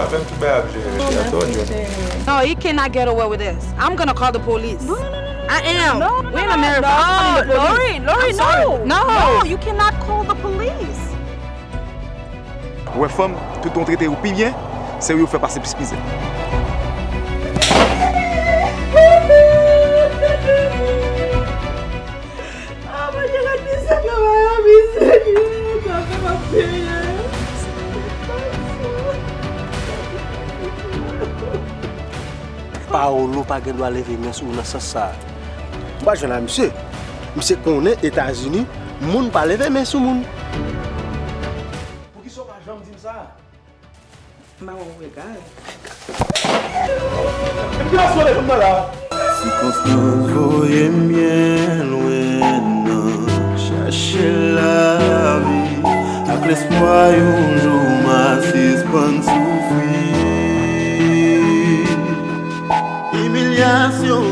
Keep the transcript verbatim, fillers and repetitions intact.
Menm tout bagay ap jere, cheri. I told you. No, he cannot get away with this. I'm gonna call the police. No, no, no, no, no. I am. No, no, We're in America. I'm calling the police. Lori, Lori, no. No. No, you cannot call the police. Ou wè fanm, tout yon trete yo pi byen, se yo fè pase plis mizè. Ah, Bondye, gad mizè travay la, mizè, sa fè m ap peye. Paolo pa gen dwa leve men sou ou nan sans sa a. M pa jwenn a misye. Misye konnen Etazini, moun pa leve men sou moun. Poukisa w pa janm di m sa? M pa wè w egal. Epi w aswele pou m nan la. Sikonstans voye m byen lwen nan chache lavi. Ak lespwa yon jou m a sispann soufri. Imilyasyon